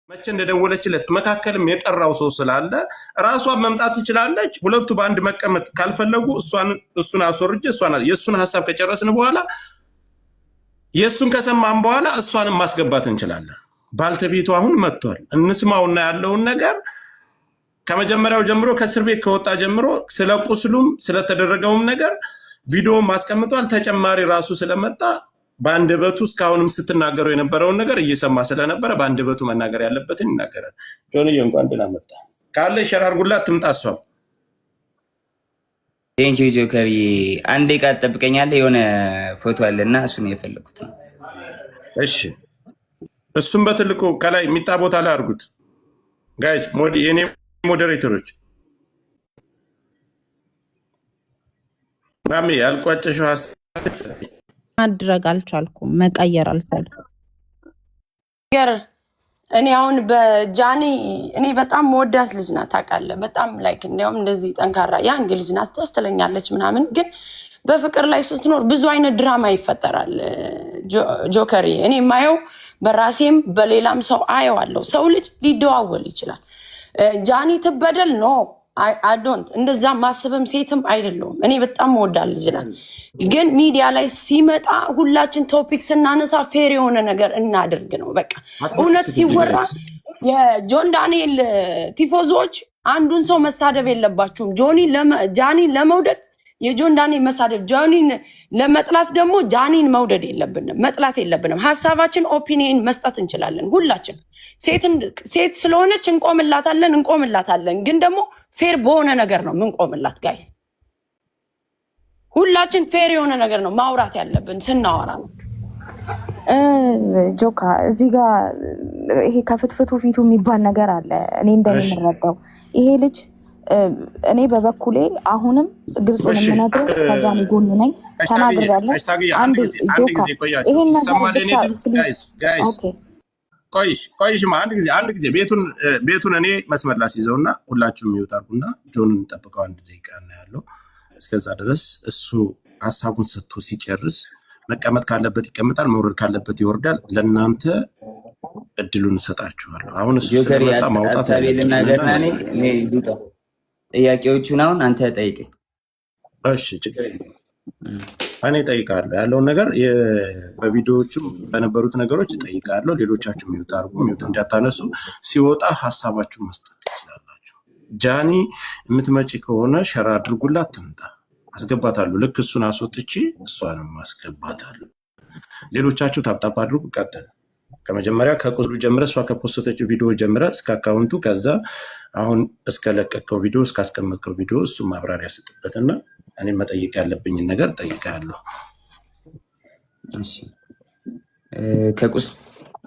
መቼ እንደደወለችለት መካከልም የጠራው ሰው ስላለ ራሷን መምጣት ትችላለች። ሁለቱ በአንድ መቀመጥ ካልፈለጉ እሱን አስወርጄ የእሱን ሀሳብ ከጨረስን በኋላ፣ የእሱን ከሰማን በኋላ እሷንም ማስገባት እንችላለን። ባልተቤቱ አሁን መጥቷል። እንስማውና ያለውን ነገር ከመጀመሪያው ጀምሮ፣ ከእስር ቤት ከወጣ ጀምሮ፣ ስለ ቁስሉም ስለተደረገውም ነገር ቪዲዮም አስቀምጧል። ተጨማሪ ራሱ ስለመጣ በአንደበቱ እስካሁንም ስትናገረው የነበረውን ነገር እየሰማ ስለነበረ በአንደበቱ መናገር ያለበትን ይናገራል። ጆንዬ እንኳን ደህና መጣ። ካለ share አድርጉላት ትምጣ እሷም። Thank you ጆከር። አንድ ደቂቃ ትጠብቀኛለህ? የሆነ ፎቶ አለና እሱን የፈለኩት ነው። እሺ፣ እሱም በትልቁ ከላይ የሚጣ ቦታ ላይ አድርጉት guys፣ የኔ moderator ኦች። ማሚ፣ ያልቋጨሽው ሀሳብ? ማድረግ አልቻልኩም፣ መቀየር አልቻልኩም። ገር እኔ አሁን በጃኒ፣ እኔ በጣም መወዳት ልጅ ናት ታውቃለህ። በጣም like እንዲያውም እንደዚህ ጠንካራ young ልጅ ናት፣ ደስ ትለኛለች ምናምን። ግን በፍቅር ላይ ስትኖር ብዙ አይነት ድራማ ይፈጠራል። ጆከሪ፣ እኔ የማየው በራሴም በሌላም ሰው አየዋለሁ። ሰው ልጅ ሊደዋወል ይችላል። ጃኒ ትበደል? No, I don't። እንደዛ ማስብም ሴትም አይደለሁም። እኔ በጣም መወዳት ልጅ ናት። ግን ሚዲያ ላይ ሲመጣ ሁላችን topic ስናነሳ fair የሆነ ነገር እናድርግ ነው። በቃ እውነት ሲወራ የጆን ዳንኤል ቲፎዞዎች አንዱን ሰው መሳደብ የለባችሁም። ጃኒን ለመውደድ የጆን ዳንኤል መሳደብ፣ ጆኒን ለመጥላት ደግሞ ጃኒን መውደድ የለብንም፣ መጥላት የለብንም። ሀሳባችን opinion መስጠት እንችላለን። ሁላችን ሴት ስለሆነች እንቆምላታለን፣ እንቆምላታለን። ግን ደግሞ fair በሆነ ነገር ነው ምንቆምላት guys። ሁላችን fair የሆነ ነገር ነው ማውራት ያለብን ስናወራ ነው። ጆካ፣ እዚህ ጋር ይሄ ከፍትፍቱ ፊቱ የሚባል ነገር አለ። እኔ እንደምረዳው ይሄ ልጅ፣ እኔ በበኩሌ አሁንም ግልጹን የምነግረው ከጃኒ ጎን ነኝ፣ ተናግሬያለሁ። አንድ ጆካ ይሄን ነገር ብቻ please። ቆይሽ ቆይሽማ፣ አንድ ጊዜ፣ አንድ ጊዜ ቤቱን እኔ መስመር ላስይዘውና ሁላችሁም mute አድርጉና ጆንን እንጠብቀው። አንድ ደቂቃ ነው ያለው። እስከዛ ድረስ እሱ ሀሳቡን ሰጥቶ ሲጨርስ መቀመጥ ካለበት ይቀመጣል፣ መውረድ ካለበት ይወርዳል። ለእናንተ እድሉን እሰጣችኋለሁ። አሁን እሱ ስለመጣ ማውጣት ልናገርና እኔ ልውጣ። ጥያቄዎቹን አሁን አንተ ጠይቀኝ። እሺ፣ ችግር የለም። እኔ እጠይቃለሁ ያለውን ነገር፣ በቪዲዮዎቹም በነበሩት ነገሮች እጠይቃለሁ። ሌሎቻችሁ mute አድርጉ፣ mute እንዳታነሱ። ሲወጣ ሀሳባችሁን መስጠት ትችላላችሁ። ጃኒ የምትመጪ ከሆነ share አድርጉላት፣ ትምጣ፣ አስገባታለሁ። ልክ እሱን አስወጥቼ እሷንም አስገባታለሁ። ሌሎቻችሁ tap tap አድርጉ። ቀጥል። ከመጀመሪያ ከቁስሉ ጀምረ፣ እሷ ከ post ችው ቪዲዮ ጀምረ እስከ account ኡ፣ ከዛ አሁን እስከለቀቀው ቪዲዮ፣ እስካስቀመጥከው ቪዲዮ እሱ ማብራሪያ ስጥበትና እኔም መጠየቅ ያለብኝን ነገር ጠይቃለሁ። እሺ፣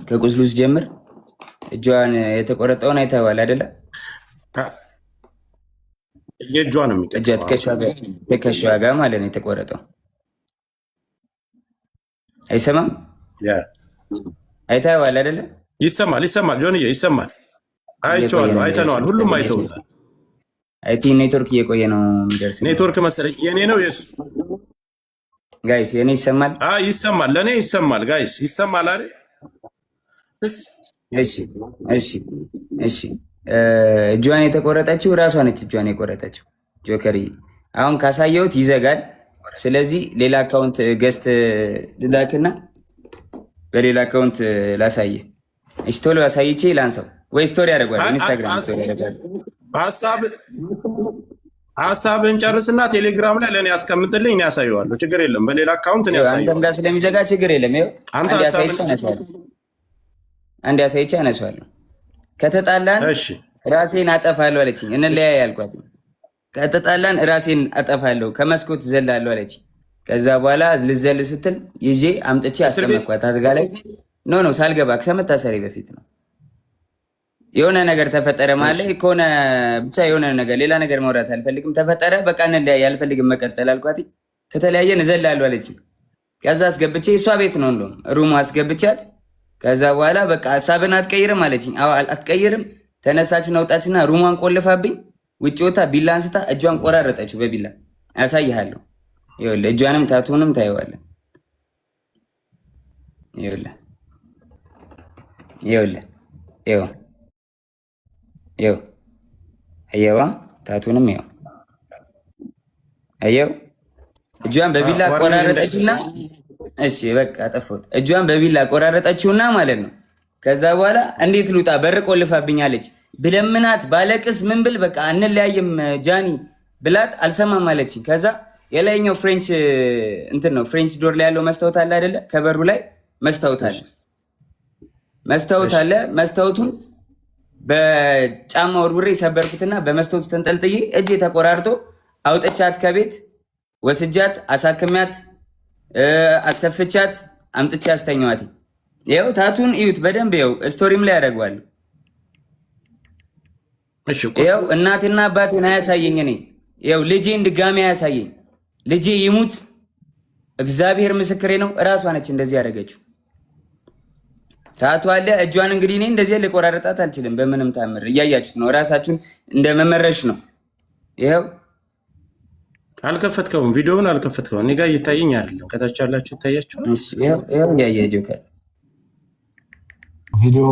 ከቁስሉ ስጀምር እጇን የተቆረጠውን አይተኸዋል አይደለ? የእጇ ነው። እጇ ትከሻዋ ጋር ማለት ነው የተቆረጠው። አይሰማም? አይተኸዋል አይደለ? ይሰማል፣ ይሰማል፣ ጆንዬ ይሰማል። አይቼዋለሁ፣ አይተነዋል፣ ሁሉም አይተውታል። I think ኔትወርክ እየቆየ ነው የሚደርስ። ኔትወርክ መሰለኝ። የኔ ነው የሱ? Guys፣ የኔ ይሰማል? ይሰማል፣ ለእኔ ይሰማል። Guys፣ ይሰማል አይደል? እሺ። እጇን የተቆረጠችው እራሷ ነች። እጇን የቆረጠችው ጆከር፣ አሁን ካሳየሁት ይዘጋል። ስለዚህ ሌላ account guest ልላክና በሌላ account ላሳየ። እሺ፣ ቶሎ አሳይቼ ላንሳው ወይ story ያደርጓል፣ ኢንስታግራም story ያደርጓል። ሀሳብን ጨርስና ቴሌግራም ላይ ለእኔ ያስቀምጥልኝ፣ እኔ ያሳየዋለሁ። ችግር የለም። በሌላ account እኔ አንተም ያሳየዋለሁ። ጋር ስለሚዘጋ ችግር የለም። ይኸው አንተ አንድ አሳይቼ አነሳዋለሁ። አንድ አሳይቼ አነሳዋለሁ። ከተጣላን ራሴን አጠፋለሁ አለችኝ። እንለያይ አልኳት። ከተጣላን ራሴን አጠፋለሁ፣ ከመስኮት ዘላለሁ አለችኝ። ከዛ በኋላ ልዘል ስትል ይዤ አምጥቼ አስቀመጥኳት አልጋ ላይ። No, ሳልገባ፣ ከመታሰሪ በፊት ነው። የሆነ ነገር ተፈጠረ ማለት ከሆነ ብቻ የሆነ ነገር፣ ሌላ ነገር ማውራት አልፈልግም። ተፈጠረ፣ በቃ እንለያይ፣ አልፈልግም መቀጠል አልኳት። ከተለያየን እዘላለሁ አለችኝ። ከዛ አስገብቼ፣ እሷ ቤት ነው እንደውም room ኡ፣ አስገብቻት ከዛ በኋላ በቃ ሀሳብን አትቀይርም አለችኝ። አዎ አትቀይርም። ተነሳችና ወጣችና room ኧን ቆልፋብኝ ውጭ ወታ ቢላ አንስታ እጇን ቆራረጠችው በቢላ። አሳይሃለሁ። ይኸውልህ፣ እጇንም tattoo ንም ታየዋለህ። ይኸውልህ፣ ይኸውልህ፣ ይኸው። ይኸው አየዋ፣ tattoo ንም ይኸው አየው። እጇን በቢላ ቆራረጠችውና፣ እሺ በቃ አጠፋሁት። እጇን በቢላ ቆራረጠችውና ማለት ነው። ከዛ በኋላ እንዴት ልውጣ? በር ቆልፋብኛለች። ብለምናት ባለቅስ ምን ብል በቃ አንለያይም ጃኒ ብላት አልሰማም አለችኝ። ከዛ የላይኛው French እንትን ነው፣ French door ላይ ያለው መስታወት አለ አይደለ? ከበሩ ላይ መስታወት አለ፣ መስታወት አለ። መስታወቱን በጫማ ወርውሬ ሰበርኩትና በመስታወቱ ተንጠልጥዬ እጄ ተቆራርጦ አውጥቻት ከቤት ወስጃት አሳክሚያት አሰፍቻት አምጥቼ አስተኛዋት። ይኸው tattoo ን እዩት በደንብ ይኸው story ም ላይ ያደርገዋለሁ። ይኸው እናቴና አባቴን አያሳየኝ። እኔ ይኸው ልጄን ድጋሚ አያሳየኝ። ልጄ ይሙት፣ እግዚአብሔር ምስክሬ ነው። እራሷ ነች እንደዚህ ያደረገችው። tattoo አለ እጇን። እንግዲህ እኔ እንደዚህ ልቆራረጣት አልችልም በምንም ታምር። እያያችሁት ነው። እራሳችሁን እንደ መመረሽ ነው። ይኸው አልከፈትከውም፣ ቪዲዮውን አልከፈትከውም። እኔ ጋር እየታየኝ አይደለም። ከታች ያላችሁ ይታያችኋል። ይኸው እያየ ጆከር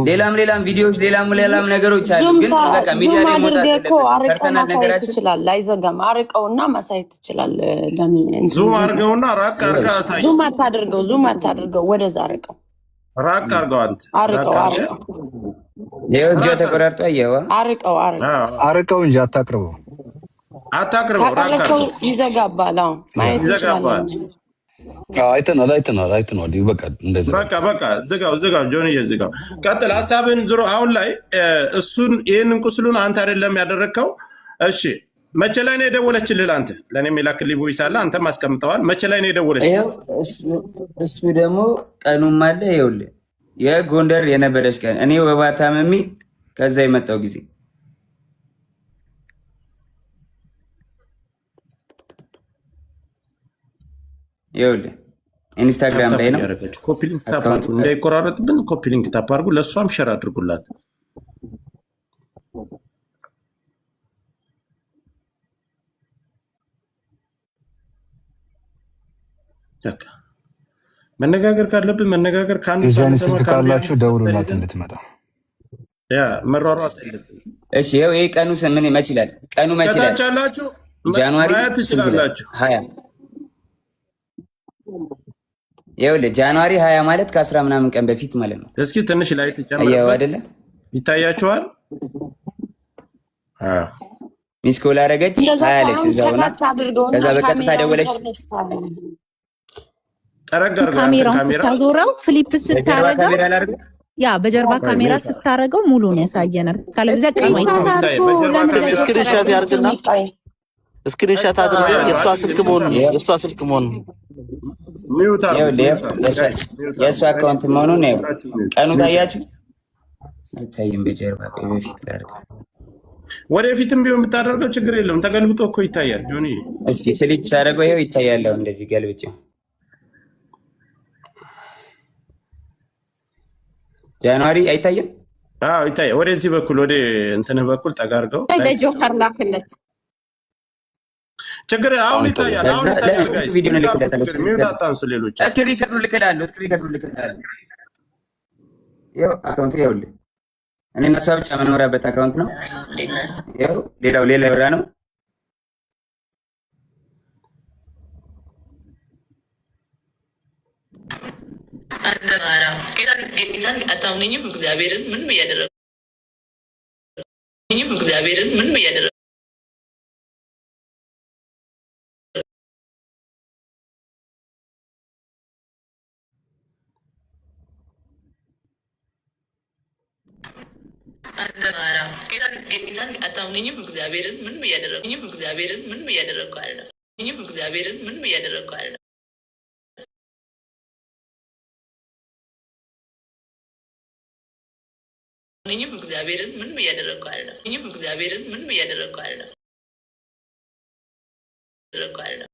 ሌላም ሌላም ቪዲዮዎች ሌላም ሌላም ነገሮች አሉ። ግን በቃ ሚዲያ ላይ መውጣት የለበትም። Personal ነገራችን ትችላለህ። አይዘጋም። አርቀውና ማሳየት ትችላለህ። Zoom አድርገውና ራቅ አድርገህ አሳይ። Zoom አታድርገው፣ zoom አታድርገው፣ ወደዛ አርቀው፣ ራቅ አድርገው፣ አንተ አርቀው፣ አርቀው። ይኸው እጇ ተቆራርጦ አየኸዋ። አርቀው፣ አርቀው፣ አርቀው እንጂ አታቅርበው፣ አታቅርበው። ራቅ ታቀረብከው ይዘጋባል። አዎ ማየት ይዘጋባል። እንችላለን። አይተናል፣ አይተናል፣ አይተናል። ይበቃል። እንደዚህ በቃ በቃ፣ ዝጋው፣ ዝጋው፣ ጆንዬ ዝጋው። ቀጥል ሀሳብን። ዞሮ አሁን ላይ እሱን ይህንን ቁስሉን አንተ አይደለም ያደረግከው። እሺ መቼ ላይ ነው የደወለችልህ? አንተ ለእኔም የላክልኝ voice አለ፣ አንተም አስቀምጠዋል። መቼ ላይ ነው የደወለችልህ? ይኸው እሱ ደግሞ ቀኑም አለ። ይኸውልህ የጎንደር የነበረች ቀን እኔ ወባ ታመሚ ከዛ የመጣው ጊዜ ይኸውልህ ኢንስታግራም ላይ ነው። Copy link tap አድርጉ፣ እንዳይቆራረጥብን copy link tap አድርጉ። ለእሷም share አድርጉላት። በቃ መነጋገር ካለብን መነጋገር፣ ከአንዱ የጃኒ ሳንሰማ ስልክ ከአንዱ ካላችሁ ያንዱ ደውሉላት ሰጥተን እንድትመጣ። ያ መሯሯጥ የለብንም። እሺ ይኸው ይሄ ቀኑ ምን መች ይላል? ቀኑ መች ይላል? ከታች ያላችሁ January ማየት ስንት ይላል? ትችላላችሁ። 20። ይኸውልህ January 20 ማለት ከ10 ምናምን ቀን በፊት ማለት ነው። እስኪ ትንሽ ላይ አየኸው ትጨምርበት አይደለ? ይታያችኋል። አዎ Missed call አደረገች እንደዛ 20 አለች ሳይሆን እዛው ሆና። ከታች አድርገውና ከዛ በቀጥታ ካሜራውን ደወለች። ተነስታለ። ጠረግ አድርገው ያንተን ካሜራውን ካሜራ ስታዞረው flip በጀርባ ስታረገው ካሜራ ላድርገው። ያ በጀርባ ቆይ ካሜራ mute ስታረገው ሙሉን ያሳየናል። ካለበለዚያ ቀኑ ይታይ። አይታይም። በጀርባ ካሜራ Screenshot ያርግና screenshot አድርገ የእሷ ስልክ መሆኑን የእሷ ስልክ መሆኑን Mute አድርጉት። ይኸውልህ Mute አድርጉት guys፣ mute የእሷ አድርጉት። Account መሆኑን ይኸው ሁላችሁ mute ቀኑ Mute። ታያችሁ አይታይም። በጀርባ ቆይ በፊት ላድርገው። ወደፊትም ቢሆን ብታደርገው ችግር የለውም። ተገልብጦ እኮ ይታያል ጆኒ። እስኪ flip ሳደርገው ይኸው ይታያል። አሁን እንደዚህ ገልብጬው January አይታይም። አዎ ይታያል። ወደዚህ በኩል ወደ እንትንህ በኩል ጠጋ አድርገው። ለጆከር ላክለት። ችግር አሁን አሁን ይታያል። አሁን ከዛ ይታያል። Guys ቪዲዮ Mute አድርጉ። ልክለታለሁ። ችግር mute አታንሱ። ሌሎች Screen record ኡ ልክላለሁ። Screen record ኡ ልክላለሁ። ይኸው account ኡ ይኸውልህ፣ እኔ እና እሷ ብቻ የምኖራበት account ነው። ይኸው ሌላው ሌላ ብራ ነው። አታምነኝም። እግዚአብሔርን ምንም እያደረግኩ እግዚአብሔርን ምንም እያደረግኩ አታምነኝም። እግዚአብሔርን ምንም እያደረግኩ እግዚአብሔርን ምንም እያደረግኩ አይደለም። እግዚአብሔርን ምንም እያደረግኩ አይደለም። እግዚአብሔርን ምንም እያደረግኩ አይደለም። እግዚአብሔርን ምንም እያደረግኩ አይደለም። አይደለም።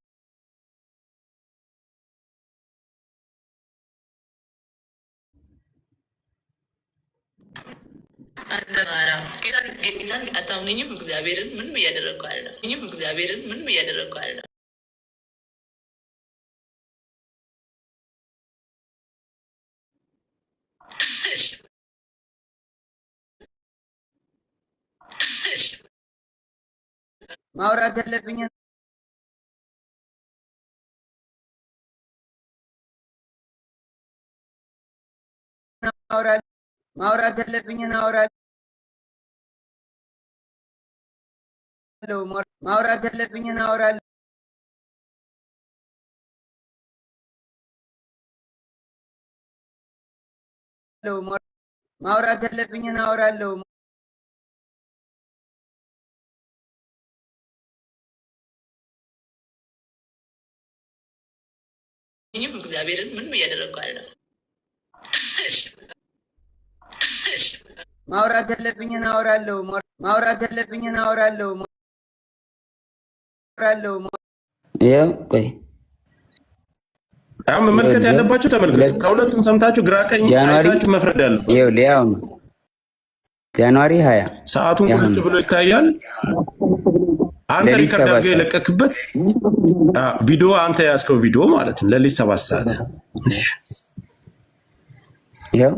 አታምነኝም። እግዚአብሔርን ምንም እያደረግኩ አይደለም። እግዚአብሔርን ምንም እያደረግኩ አይደለም። ማውራት ያለብኝን አወራለሁ። ማውራት ያለብኝን አወራለሁ። ማውራት ያለብኝን አወራለሁ። ማውራት ያለብኝን አወራለሁ። እግዚአብሔርን ምንም እያደረግኩ አይደለም። ማውራት ያለብኝን አወራለሁ። ማውራት ያለብኝን አወራለሁ። አወራለሁ። ይኸው ቆይ አሁን መመልከት ያለባችሁ ተመልከቱ። ከሁለቱም ሰምታችሁ ግራ ቀኝ አይታችሁ መፍረድ ያለባችሁ። ይኸውልህ ያው January 20 ሰዓቱን ቁጭ ብሎ ይታያል። አንተ record አድርገህ የለቀክበት ቪዲዮ አንተ የያዝከው ቪዲዮ ማለት ነው። ሌሊት 7 ሰዓት ይኸው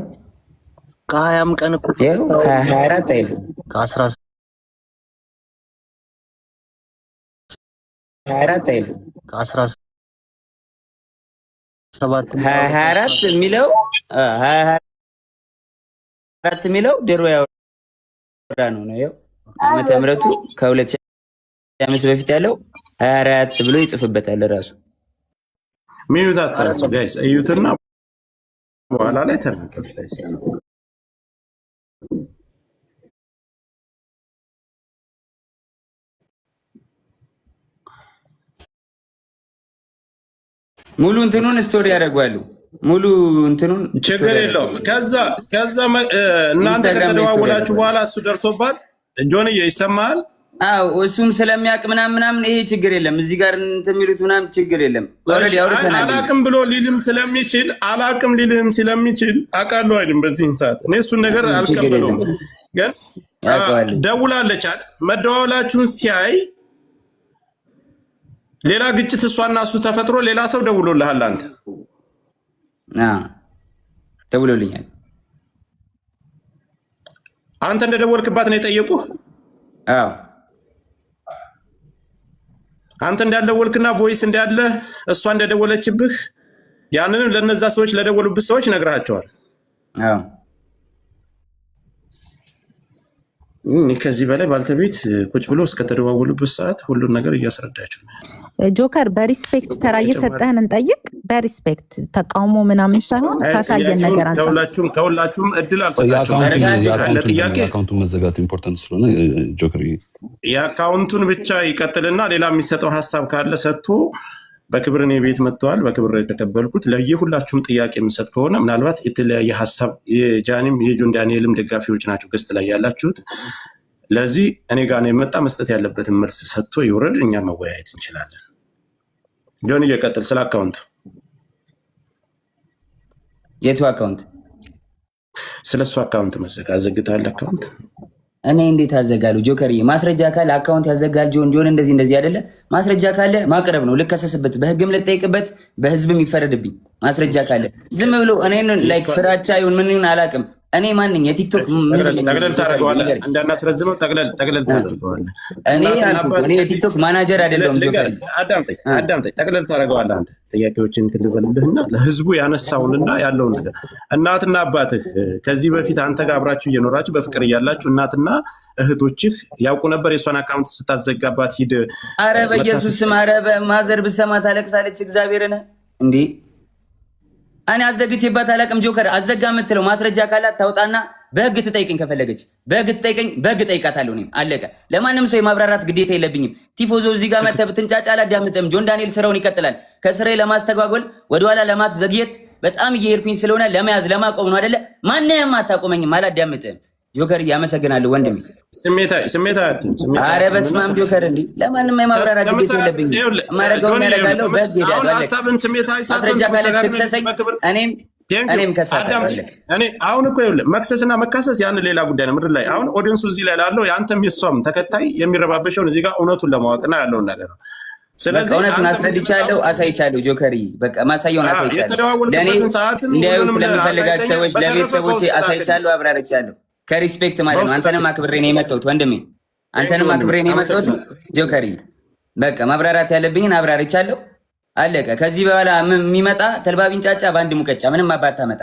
ከ20ም ቀን እኮ ይኸው 24 አይልም ከ17 24 አይልም ከ17 24 የሚለው 24 የሚለው ድሮ ያወራ ነው ነው። ይኸው ዓመተ ምህረቱ ከ2005 በፊት ያለው 24 ብሎ ይጽፍበታል ራሱ። mute አታንሱ guys፣ እዩትና በኋላ ላይ ተናገሩ። ሙሉ እንትኑን story ያደርጓሉ። ሙሉ እንትኑን ችግር የለውም። ከዛ ከዛ እናንተ ከተደዋወላችሁ በኋላ እሱ ደርሶባት ጆንዬ ይሰማሃል? አዎ እሱም ስለሚያውቅ ምናምን ምናምን ይሄ ችግር የለም። እዚህ ጋር እንትን የሚሉት ምናምን ችግር የለም። already አውርተናል። አላቅም ብሎ ሊልም ስለሚችል አላቅም ሊልም ስለሚችል አውቃለሁ አይልም። በዚህን ሰዓት እኔ እሱን ነገር አልቀበለውም። ግን ደውላለች አይደል? መደዋወላችሁን ሲያይ ሌላ ግጭት እሷና እሱ ተፈጥሮ ሌላ ሰው ደውሎልሃል አንተ? ደውሎልኛል። አንተ እንደደወልክባት ነው የጠየቁህ? አዎ። አንተ እንዳልደወልክና voice እንዳለ እሷ እንደደወለችብህ ያንንም ለነዛ ሰዎች ለደወሉብህ ሰዎች ነግረሃቸዋል? አዎ። ከዚህ በላይ ባልተቤት ቁጭ ብሎ እስከተደዋወሉበት ሰዓት ሁሉን ነገር እያስረዳችሁ ነው። ጆከር በ respect ተራ እየሰጠህን እንጠይቅ። በ respect ተቃውሞ ምናምን ሳይሆን ካሳየን ነገር አንጻር ከሁላችሁም እድል አልሰጣችሁም። ለጥያቄ የ account ኡን መዘጋቱ important ስለሆነ ጆከር የ account ኡን ብቻ ይቀጥልና ሌላ የሚሰጠው ሀሳብ ካለ ሰጥቶ በክብር እኔ ቤት መጥተዋል። በክብር የተቀበልኩት። ለየሁላችሁም ጥያቄ የምሰጥ ከሆነ ምናልባት የተለያየ ሀሳብ የጃኒም የጆን ዳንኤልም ደጋፊዎች ናቸው guest ላይ ያላችሁት። ለዚህ እኔ ጋር ነው የመጣ መስጠት ያለበትን መልስ ሰጥቶ ይውረድ። እኛ መወያየት እንችላለን። ጆን እየቀጥል ስለ account ኡ። የቱ account? ስለ እሱ account መዘጋ ዘግተሃል account? እኔ እንዴት አዘጋለሁ? ጆከርዬ ማስረጃ ካለ account ያዘጋል። ጆን ጆን እንደዚህ እንደዚህ አይደለ? ማስረጃ ካለ ማቅረብ ነው። ልከሰስበት፣ በህግም ልጠይቅበት፣ በህዝብም ይፈረድብኝ። ማስረጃ ካለ ዝም ብሎ እኔን like ፍራቻ ይሁን ምን ይሁን አላውቅም። እኔ ማንኝ የቲክቶክ ጠቅለል ታደርገዋለህ፣ እንዳናስረዝመው ጠቅለል ጠቅለል ታደርገዋለህ። እኔ አልኩህ እኔ የቲክቶክ ማናጀር አይደለሁም። ጆከር አዳምጠኝ አዳምጠኝ፣ ጠቅለል ታደርገዋለህ። አንተ ጥያቄዎችን እንትን ልበልልህና ለህዝቡ ያነሳውንና ያለውን ነገር እናትና አባትህ ከዚህ በፊት አንተ ጋር አብራችሁ እየኖራችሁ በፍቅር እያላችሁ እናትና እህቶችህ ያውቁ ነበር የእሷን account ስታዘጋባት ሂድ? አረ በኢየሱስ ስም፣ አረ በ mother ብሰማ ታለቅሳለች። እግዚአብሔርን እንዴ እኔ አዘግቼባት አላውቅም። ጆከር አዘጋ የምትለው ማስረጃ ካላት ታውጣና በህግ ትጠይቀኝ። ከፈለገች በህግ ትጠይቀኝ፣ በህግ ጠይቃታለሁ። እኔም አለቀ። ለማንም ሰው የማብራራት ግዴታ የለብኝም። ቲፎዞ እዚህ ጋር መተህ ብትንጫጫ አላዳምጥም። ጆን ዳንኤል ስራውን ይቀጥላል። ከስራዬ ለማስተጓጎል ወደኋላ ለማስዘግየት በጣም እየሄድኩኝ ስለሆነ ለመያዝ ለማቆም ነው አይደለ? ማንም አታቆመኝም። አላዳምጥም። ጆከር እያመሰግናለሁ ወንድሜ። ኧረ በስመ አብ ጆከር፣ እንዲህ ለማንም የማብራራት ግዴታ የለብኝም። የማደርገውን ያደርጋለሁ። በህግ ሄዳለሁ። ማስረጃ ካለ ትክሰሰኝ። እኔም ከሳታለሁ። እኔ አሁን እኮ ይኸውልህ መክሰስና መካሰስ ያን ሌላ ጉዳይ ነው። ምድር ላይ አሁን audience ኡ እዚህ ላይ ላለው የአንተም የእሷም ተከታይ የሚረባበሸውን እዚህ ጋር እውነቱን ለማወቅና ያለውን ነገር ነው። ስለዚህ እውነቱን አስረድቻለሁ፣ አሳይቻለሁ። ጆከር በቃ ማሳየውን አሳይቻለሁ። ለእኔ እንዲያዩት ለሚፈልጋቸው ሰዎች ለቤተሰቦቼ አሳይቻለሁ፣ አብራርቻለሁ። ከ respect ማለት ነው። አንተንም አክብሬ ነው የመጣሁት ወንድሜ። አንተንም አክብሬ ነው የመጣሁት። ጆከሪ በቃ ማብራራት ያለብኝን አብራርቻለሁ። አለቀ። ከዚህ በኋላ የሚመጣ ተልባ ቢንጫጫ በአንድ ሙቀጫ ምንም አባት ታመጣ።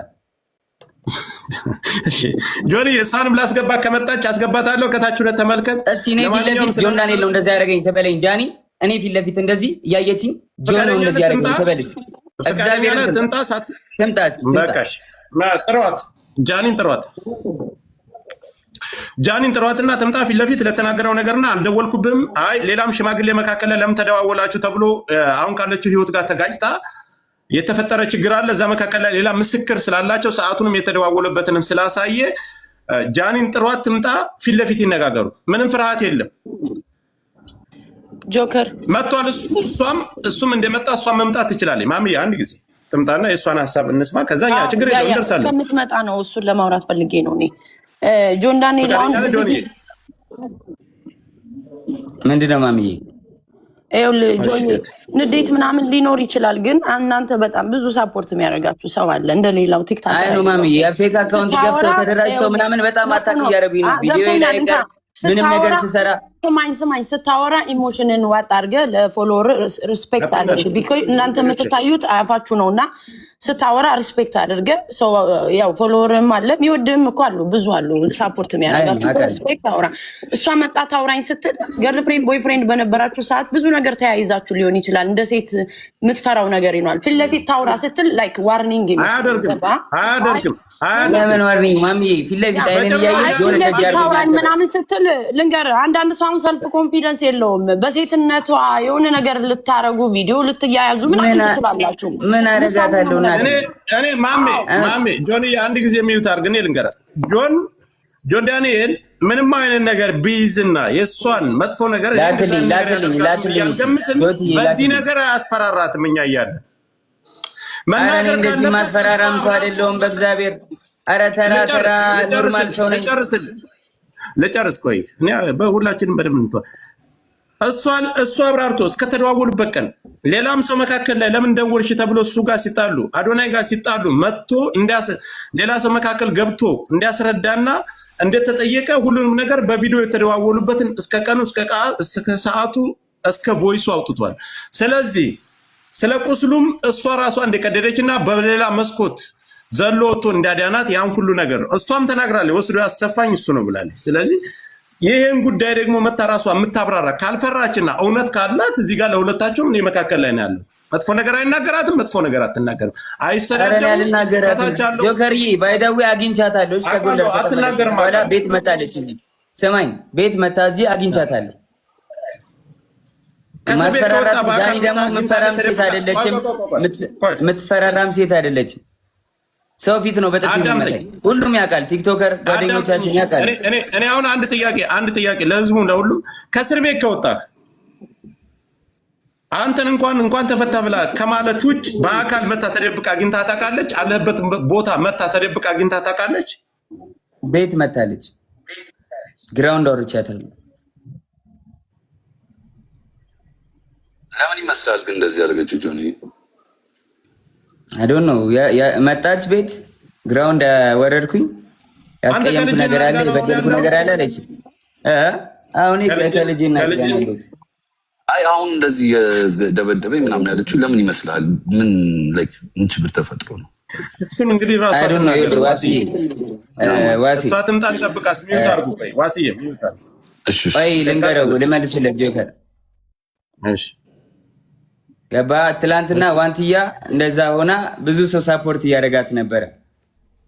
ጆኒ እሷንም ላስገባ ከመጣች አስገባታለሁ። ከታች ሁለት ተመልከት እስኪ። እኔ ፊት ለፊት ጆን ዳንኤል ነው እንደዚህ ያደረገኝ ትበለኝ ጃኒ። እኔ ፊት ለፊት እንደዚህ እያየችኝ ጆን ነው እንደዚህ ያደረገኝ ትበልስ። እግዚአብሔር ትምጣ ትምጣ፣ እስኪ ትምጣ። ጥሯት፣ ጃኒን ጥሯት፣ ጃኒን ጥሯትና ትምጣ ፊት ለፊት ለተናገረው ነገርና አልደወልኩብህም፣ አይ ሌላም ሽማግሌ መካከል ላይ ለምን ተደዋወላችሁ ተብሎ አሁን ካለችው ህይወት ጋር ተጋጭታ የተፈጠረ ችግር አለ። እዛ መካከል ላይ ሌላ ምስክር ስላላቸው ሰዓቱንም የተደዋወለበትንም ስላሳየ ጃኒን ጥሯት ትምጣ፣ ፊት ለፊት ይነጋገሩ። ምንም ፍርሃት የለም። ጆከር መጥቷል። እሱ እሷም እሱም እንደመጣ እሷም መምጣት ትችላለች። ማሚዬ አንድ ጊዜ ትምጣና የእሷን ሀሳብ እንስማ። ከዛ እኛ ችግር የለም እንደርሳለን። እስከምትመጣ ነው እሱን ለማውራት ፈልጌ ነው እኔ ጆን ዳንኤል አሁን ምንድን ነው ማሚዬ? ይኸውልህ ጆኒ ንዴት ምናምን ሊኖር ይችላል፣ ግን እናንተ በጣም ብዙ support የሚያደርጋችሁ ሰው አለ። እንደሌላው TikTok አይ ነው ማሚዬ፣ የ fake account ገብተው ተደራጅተው ምናምን በጣም attack እያደረጉኝ ነው። ቪዲዮ ላይ ቀር ምንም ነገር ስሰራ ስማኝ ስማኝ፣ ስታወራ emotion ን ዋጥ አድርገህ ለ follower respect አድርግ። because እናንተ የምትታዩት አፋችሁ ነው እና ስታወራ respect አድርገህ ሰው ያው follower ም አለ የሚወድህም እኮ አሉ ብዙ አሉ support የሚያደርጋችሁ respect አውራ። እሷ መጣ ታውራኝ ስትል girlfriend boyfriend በነበራችሁ ሰዓት ብዙ ነገር ተያይዛችሁ ሊሆን ይችላል። እንደ ሴት የምትፈራው ነገር ይኖራል። ፊት ለፊት ታውራ ስትል like warning አያደርግም አያደርግም። ለምን warning ማሚዬ? ፊት ለፊት አይኔን እያየች ጆን እንደዚህ ታውራኝ ምናምን ስትል ልንገርህ፣ አንዳንድ ሰው አሁን self confidence የለውም። በሴትነቷ የሆነ ነገር ልታረጉ ቪዲዮ ልትያያዙ ምናምን ትችላላችሁ። ምን አደርጋታለሁ? እኔ ማሜ ማሜ ጆን አንድ ጊዜ mute አድርግ። እኔ ልንገራት ጆን ጆን ዳንኤል ምንም አይነት ነገር ቢይዝና የእሷን መጥፎ ነገር ላክልኝ ላክልኝ ላክልኝ። በዚህ ነገር አያስፈራራትም። እኛ እያለን መናገር እንደዚህ ማስፈራራም ሰው አይደለሁም። በእግዚአብሔር ኧረ ተራ ተራ normal ሰው ነኝ። ልጨርስ ቆይ፣ እኔ በሁላችንም በደንብ እንተዋ። እሷን እሱ አብራርቶ እስከተደዋወሉበት ቀን ሌላም ሰው መካከል ላይ ለምን ደወልሽ ተብሎ እሱ ጋር ሲጣሉ አዶናይ ጋር ሲጣሉ መጥቶ ሌላ ሰው መካከል ገብቶ እንዲያስረዳና እንደተጠየቀ ሁሉንም ነገር በቪዲዮ የተደዋወሉበትን እስከ ቀኑ እስከ ሰዓቱ እስከ voice ኡ አውጥቷል። ስለዚህ ስለ ቁስሉም እሷ ራሷ እንደቀደደች እና በሌላ መስኮት ዘሎ ወጥቶ እንዳዳናት ያን ሁሉ ነገር ነው እሷም ተናግራለች። ወስዶ ያሰፋኝ እሱ ነው ብላለች። ስለዚህ ይህን ጉዳይ ደግሞ መታ ራሷ የምታብራራ ካልፈራችና እውነት ካላት እዚህ ጋር ለሁለታቸውም እኔ መካከል ላይ ነው ያለው። መጥፎ ነገር አይናገራትም፣ መጥፎ ነገር አትናገርም። አይሰዳደም። ጆከርዬ by the way አግኝቻታለሁ። ከጎንደር አትናገርም። በኋላ ቤት መጣለች። እዚህ ስማኝ፣ ቤት መታ እዚህ አግኝቻታለሁ። ማስፈራራት ዳኒ ደግሞ የምትፈራም ሴት አይደለችም። የምትፈራራም ሴት አይደለችም። ሰው ፊት ነው በጥፊ የሚመታኝ። ሁሉም ያውቃል። TikToker ጓደኞቻችን ያውቃል። እኔ አሁን አንድ ጥያቄ አንድ ጥያቄ ለህዝቡ ለሁሉም፣ ከእስር ቤት ከወጣህ አንተን እንኳን እንኳን ተፈታ ብላ ከማለት ውጭ በአካል መታ ተደብቃ አግኝታ ታውቃለች? አለበት ቦታ መታ ተደብቃ አግኝታ ታውቃለች? ቤት መታለች። ground አውርቻታለሁ። ለምን ይመስላል ግን እንደዚህ ያደረገችው ጆኒ? I don't know። መጣች ቤት ground ወረድኩኝ። ያስቀየምኩ ነገር አለ የበደልኩ ነገር አለ አለች። አሁን ከልጄ እናት ጋር ነው ያለሁት። አይ አሁን እንደዚህ የደበደበኝ ምናምን ያለችው ለምን ይመስላል? ምን like ምን ችግር ተፈጥሮ ነው? እሱን እንግዲህ ራሷ I don't know። ዋሲ ዋሲ እሷ ትምጣ እንጠብቃት። mute አድርጉ። ቆይ ዋሲዬ mute አድርጉ። እሺ ቆይ ልንገረው፣ ልመልስለት ጆከር። እሺ ገባ። ትላንትና ዋንትያ እንደዛ ሆና ብዙ ሰው support እያደረጋት ነበረ።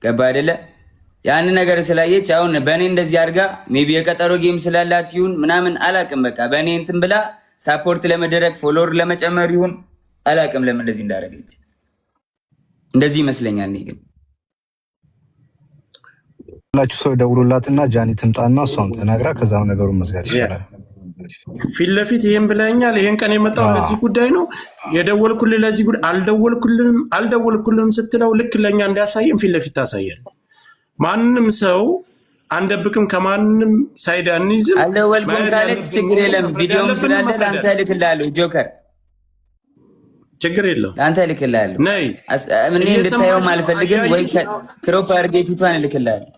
ገባ አይደለ? ያን ነገር ስላየች አሁን በእኔ እንደዚህ አድርጋ maybe የቀጠሮ game ስላላት ይሁን ምናምን አላቅም። በቃ በእኔ እንትን ብላ support ለመደረግ follower ለመጨመር ይሁን አላቅም፣ ለምን እንደዚህ እንዳደረገች እንደዚህ ይመስለኛል። እኔ ግን ላችሁ ሰው ደውሎላትና ጃኒ ትምጣና እሷም ተናግራ ከዛም ነገሩን መዝጋት ይሻላል። ፊት ለፊት ይሄን ብለኛል፣ ይሄን ቀን የመጣው ለዚህ ጉዳይ ነው የደወልኩልህ፣ ለዚህ ጉዳይ አልደወልኩልህም አልደወልኩልህም ስትለው ልክ ለእኛ እንዲያሳየን ፊት ለፊት ታሳያል። ማንም ሰው አንደብቅም፣ ከማንም side አንይዝም። አልደወልኩም ካለች ችግር የለም። ቪዲዮም ስላለ ለአንተ እልክልሃለሁ ጆከር፣ ችግር የለውም። ለአንተ እልክልሃለሁ። ነይ እኔ እንድታየውም አልፈልግም፣ ወይ crop አድርጌ ፊቷን እልክልሃለሁ።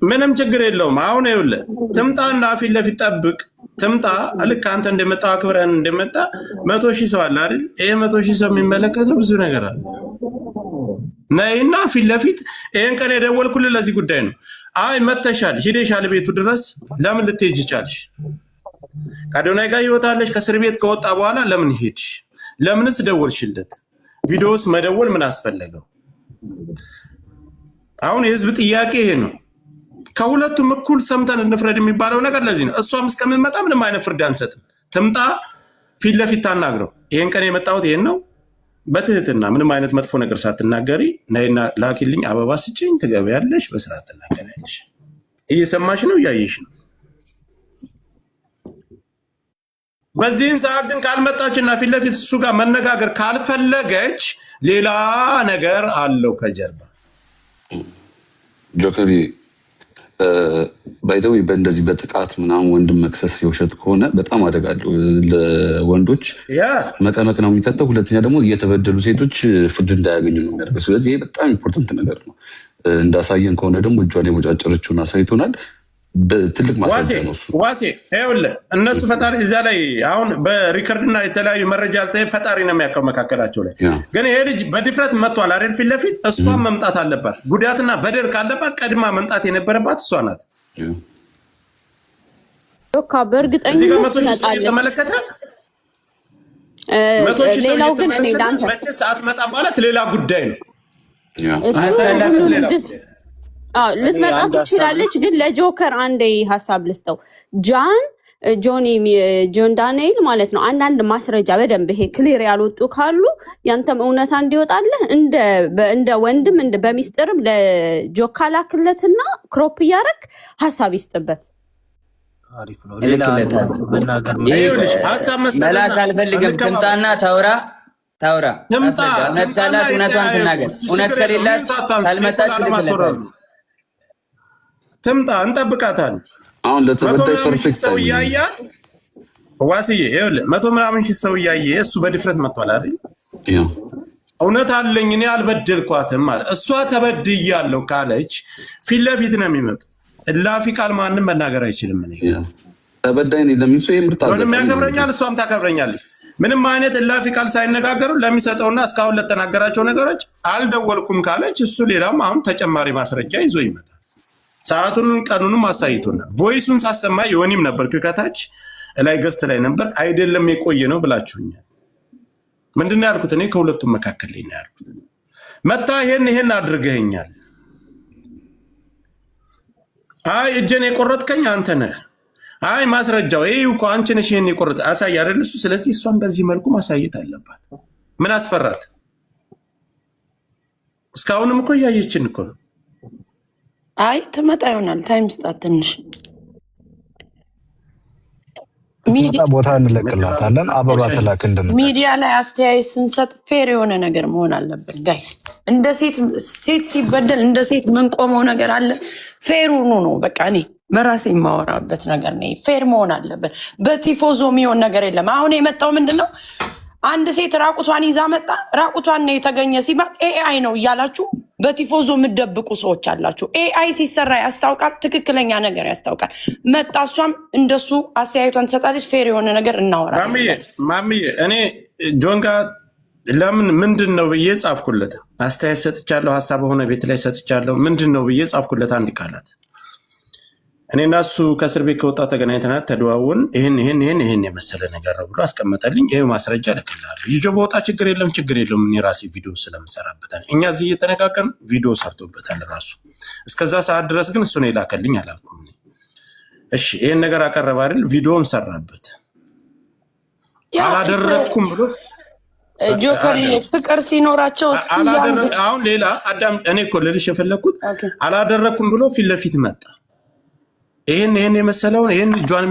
ምንም ችግር የለውም። አሁን ይኸውልህ ትምጣና ፊት ለፊት ጠብቅ። ትምጣ። ልክ አንተ እንደመጣ አክብረን እንደመጣ 100,000 ሰው አለ አይደል? ይሄ 100,000 ሰው የሚመለከተው ብዙ ነገር አለ። ነይና ፊት ለፊት። ይሄን ቀን የደወልኩልህ ለዚህ ጉዳይ ነው። አይ መተሻል፣ ሂደሻል ቤቱ ድረስ ለምን ልትሄጂ ቻልሽ? ከአዶናይ ጋር ህይወት አለሽ። ከእስር ቤት ከወጣ በኋላ ለምን ሄድሽ? ለምንስ ደወልሽለት? ቪዲዮስ መደወል ምን አስፈለገው? አሁን የህዝብ ጥያቄ ይሄ ነው። ከሁለቱም እኩል ሰምተን እንፍረድ የሚባለው ነገር ለዚህ ነው። እሷም እስከምንመጣ ምንም አይነት ፍርድ አንሰጥም። ትምጣ፣ ፊት ለፊት ታናግረው። ይሄን ቀን የመጣሁት ይሄን ነው። በትህትና ምንም አይነት መጥፎ ነገር ሳትናገሪ ነይና ላኪልኝ፣ አበባ ስጭኝ፣ ትገቢያለሽ፣ በስርዓት ትናገሪያለሽ። እየሰማሽ ነው፣ እያየሽ ነው። በዚህን ሰዓት ግን ካልመጣችና ፊት ለፊት እሱ ጋር መነጋገር ካልፈለገች ሌላ ነገር አለው ከጀርባ። ጆከር፣ by the way፣ በእንደዚህ በጥቃት ምናምን ወንድም መክሰስ የውሸት ከሆነ በጣም አደጋ አለው። ለወንዶች መቀመቅ ነው የሚከተው። ሁለተኛ ደግሞ እየተበደሉ ሴቶች ፍርድ እንዳያገኙ ነው የሚያደርገው። ስለዚህ ይሄ በጣም important ነገር ነው። እንዳሳየን ከሆነ ደግሞ እጇን የቦጫጨረችውን አሳይቶናል። ትልቅ ማስረጃ ነው እሱ። ዋሴ፣ ይኸውልህ እነሱ ፈጣሪ እዚያ ላይ አሁን በ record እና የተለያዩ መረጃ ፈጣሪ ነው የሚያውቀው መካከላቸው ላይ። ግን ይሄ ልጅ በድፍረት መጥቷል አይደል? ፊት ለፊት እሷን መምጣት አለባት። ጉዳትና በደል ካለባት ቀድማ መምጣት የነበረባት እሷ ናት። ዮካ እዚህ ጋር በእርግጠኝነት 100,000 ሰው ትመጣለች። እየተመለከተ፣ 100,000 ሰው ሌላው ግን እኔ እየተመለከተ ለአንተ መቼ ሰዓት መጣ ማለት ሌላ ጉዳይ ነው። እሱ ሌላ አዎ ልትመጣ ትችላለች። ግን ለጆከር አንዴ ሀሳብ ልስጠው። ጃን ጆኒ ጆን ዳንኤል ማለት ነው። አንዳንድ ማስረጃ በደንብ ይሄ clear ያልወጡ ካሉ ያንተም እውነታ እንዲወጣልህ እንደ ወንድም እንደ በሚስጥርም ለጆካ ላክለትና crop እያደረግ ሀሳብ ይስጥበት። አሪፍ ነው። ሌላ እልክለታለሁ። መናገር ይኸውልሽ ሀሳብ መስጠትና መላክ አልፈልግም። ትምጣና ታውራ ታውራ ትምጣ። ታስረዳ። እውነት ትምጣና ካላት እውነቷን ይተያየቁ። ትናገር። እውነት ችግር የለውም። ከሌላት mute አታንሱ። ካልመጣች አለማስወረድ እልክለታለሁ። ነው። ትምጣ፣ እንጠብቃታለን። አሁን መቶ ለተበዳይ ምናምን ሺህ perfect ሰው እያያት ዋስዬ፣ ይኸውልህ መቶ ምናምን ሺህ ሰው እያየ እሱ በድፍረት መጥቷል አይደል? እውነት አለኝ እኔ አልበደልኳትም ማለት እሷ ተበድያለሁ ካለች ፊት ለፊት ነው የሚመጡ። እላፊ ቃል ማንም መናገር አይችልም። እኔ ተበዳይ ነኝ ለሚል ሰው የምርጥ ጆንም አጋጣሚ ነው። ያከብረኛል፣ እሷም ታከብረኛለች። ምንም አይነት እላፊ ቃል ሳይነጋገሩ ለሚሰጠውና እስካሁን ለተናገራቸው ነገሮች አልደወልኩም ካለች እሱ ሌላም አሁን ተጨማሪ ማስረጃ ይዞ ይመጣል። ሰዓቱን ቀኑንም አሳይቶናል። Voice ኡን ሳሰማ የሆኒም ነበር ከታች ላይ guest ላይ ነበር። አይደለም የቆየ ነው ብላችሁኛል። ምንድን ነው ያልኩት? እኔ ከሁለቱም መካከል ላይ ነው ያልኩት። መታ ይሄን ይሄን አድርገኸኛል። አይ እጄን የቆረጥከኝ አንተ ነህ። አይ ማስረጃው ይህ እኮ አንቺ ነሽ ይሄን የቆረጥ አሳይ አይደል እሱ። ስለዚህ እሷን በዚህ መልኩ ማሳየት አለባት። ምን አስፈራት? እስካሁንም እኮ እያየችን እኮ ነው። አይ ትመጣ ይሆናል። Time ስጣት ትንሽ። ስትመጣ ቦታ እንለቅላታለን። አበባ ትላክ እንደመጣች። ሚዲያ ላይ አስተያየት ስንሰጥ fair የሆነ ነገር መሆን አለብን guys። እንደ ሴት ሴት ሲበደል እንደ ሴት ምንቆመው ነገር አለ። Fair ሁኑ ነው በቃ። እኔ በራሴ የማወራበት ነገር ነው። Fair መሆን አለብን። በቲፎዞ የሚሆን ነገር የለም። አሁን የመጣው ምንድን ነው? አንድ ሴት ራቁቷን ይዛ መጣ። ራቁቷን ነው የተገኘ ሲባል AI ነው እያላችሁ በቲፎዞ የምትደብቁ ሰዎች አላችሁ። AI ሲሰራ ያስታውቃል፣ ትክክለኛ ነገር ያስታውቃል። መጣ እሷም እንደሱ አስተያየቷን ትሰጣለች። Fair የሆነ ነገር እናወራለን። ማሚዬ ማሚዬ፣ እኔ ጆን ጋር ለምን ምንድን ነው ብዬ ጻፍኩለት። አስተያየት ሰጥቻለሁ፣ ሀሳብ ሆነ ቤት ላይ ሰጥቻለሁ። ምንድን ነው ብዬ ጻፍኩለት አንድ ቃላት። እኔ እና እሱ ከእስር ቤት ከወጣ ተገናኝተናል፣ ተደዋወልን። ይህን ይህን ይህን ይህን የመሰለ ነገር ነው ብሎ አስቀመጠልኝ። ይህ ማስረጃ እልክልሃለሁ። ይዞ በወጣ ችግር የለም፣ ችግር የለውም። እኔ ራሴ ቪዲዮ ስለምሰራበታል። እኛ እዚህ እየተነጋገርን ቪዲዮ ሰርቶበታል ራሱ። እስከዛ ሰዓት ድረስ ግን እሱ ነው የላከልኝ አላልኩም። እኔ። እሺ ይህን ነገር አቀረበ አይደል? ቪዲዮም ሰራበት። አላደረግኩም ብሎ ጆከር ፍቅር ሲኖራቸው እስኪ አሁን ሌላ አዳም፣ እኔ እኮ ልልሽ የፈለግኩት አላደረግኩም ብሎ ፊት ለፊት መጣ። ይህን ይህን የመሰለውን ይህን እጇን